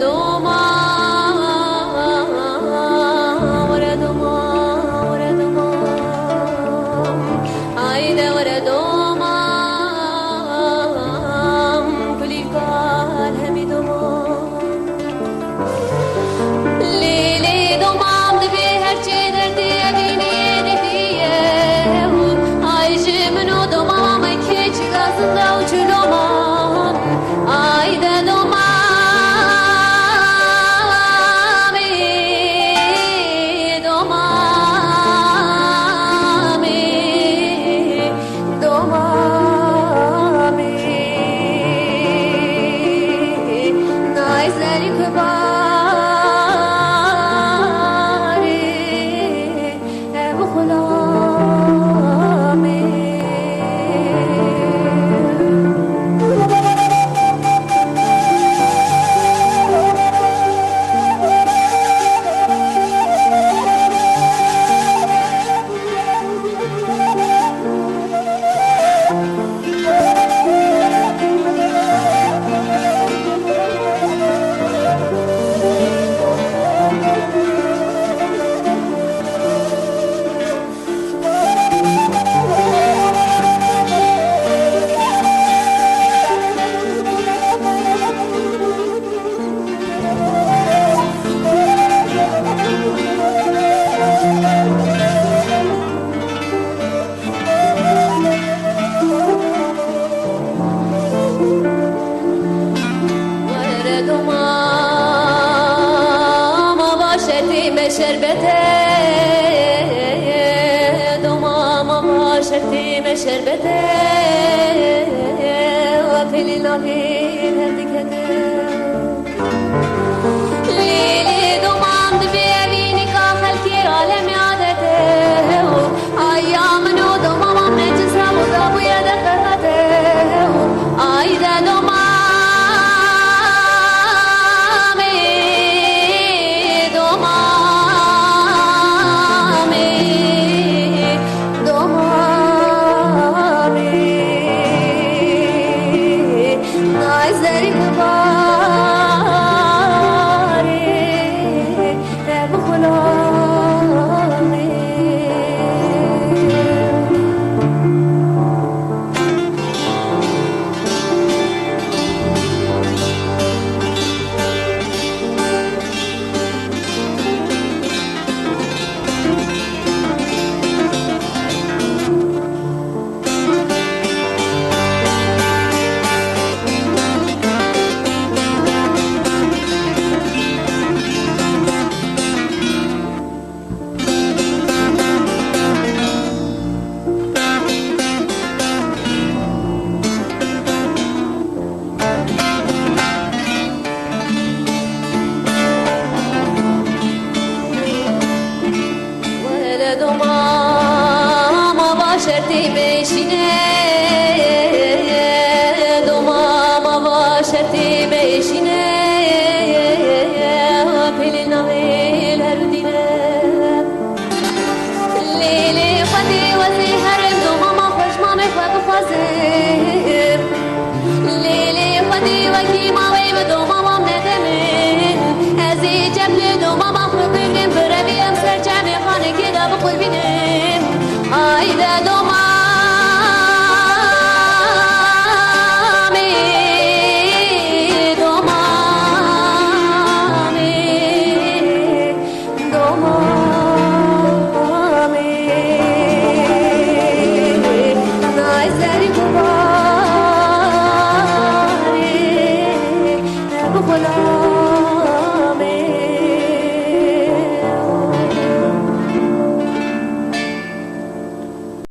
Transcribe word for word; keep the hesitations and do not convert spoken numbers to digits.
Doma, were doma, were doma. Hayde were doma, kulîlkar hemî doma. Lê, lê domam divê her çê derdê evîniyê didî ye. Ay ji min û domama me keçika zinda û çi domam. Ay de domamê, domamê, domamê. Nayê zerî ku barê ev xulamê. Were domama va şertê me şerbete, domama va şertê me şerbete, pêlê navê her dikete. Lê, lê domam divê evî nîka xelkê alemê adete û ay ya min û domamam ne cizra û dabûye de qehete û ay de domamê, domamê, domamê. Nazerî bi barê, te bi xulamê. Wele domama va şertê me şîne, domama va şertê me şîne, pêlê navê ler dîne. Lê, lê xwedê wezê herim domama xwe ji mamê xwe bixwazim. Lê, lê xwedê wekî mawê bi domamam nede min. Ez ê cem li domama xwe bigrim, birevî em ser çemê xanekê de biqurvînim. Hayde doma